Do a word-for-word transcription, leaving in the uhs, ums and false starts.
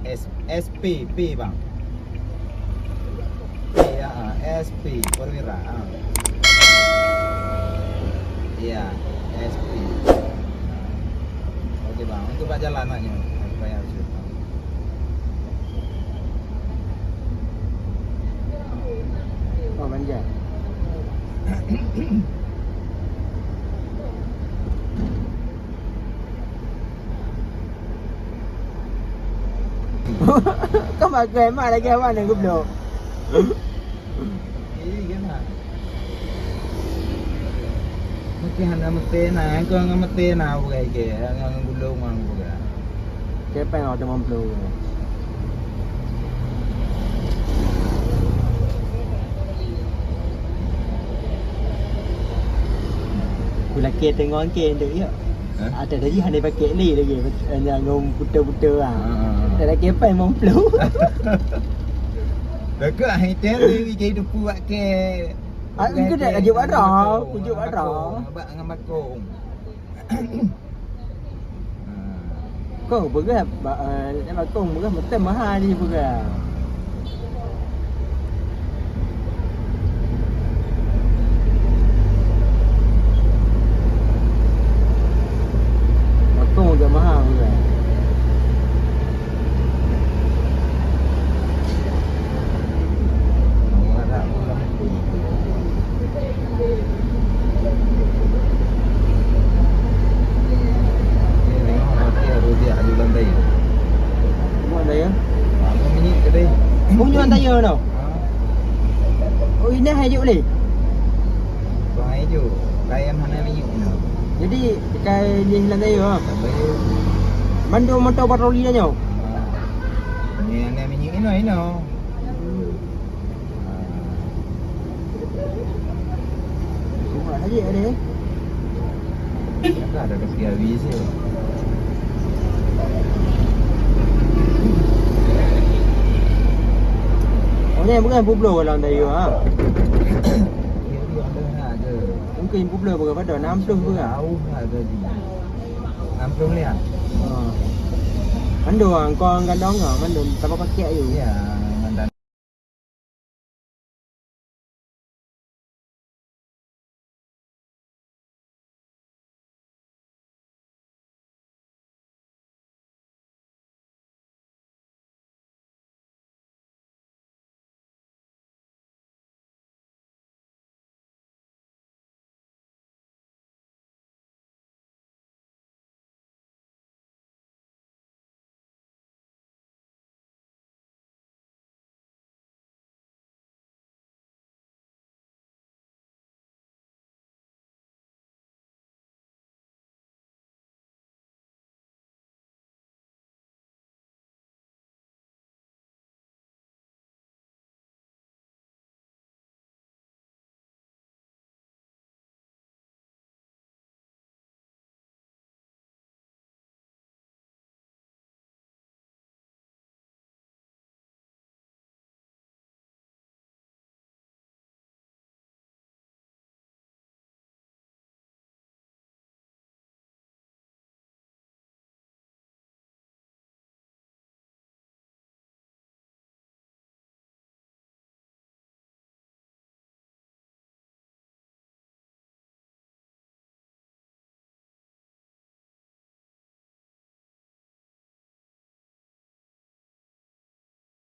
S, S P, P, bang. P, ah, ah, S P, perwira, ah. Iya, S P. Oke, bang, untuk bak jalan nak nyoe, bayar situ. Oh, manja. Kau makai mak lagi awak nak goblok. Mungkin hana mesti na, kau ngamati na bukai ke, ngan gulong ngan bukai. Siapa yang ada mampu? Kulakée teungoh angkée ndeuk, ya. Hah? Ada lagi hana pakai lé lagi. Hanya ngom puta-puta ah. Ha, ha, ha. Ada lagi apa yang mampu? Dekat hai teh lé ke depu wak ke. Ah, engkau dah jawab dah. Kujawab dah. Abak ngan bakong. Kong peugah, ba-, eh, bakong peugah, meuteun mahal jih peugah. Bakong agak mahal peugah. Bukan saya. Oh, nyoe saya no. Oh, ini hai juk leh. Jadi, kai jih lam saya. Mandum motor patroli dah nyoe. Ni, ni minyak ino, ino. Cuma lagi ada. Ada, ada kasi habis je. Oh, ni bukan publo kalau anda you ha. Mungkin publo berapa dah? Enam puluh berapa? Jauh lah tadi. Enam puluh miliar. Ha. Ando angkong gandong ha, mandum tanpa pakai you. Ya.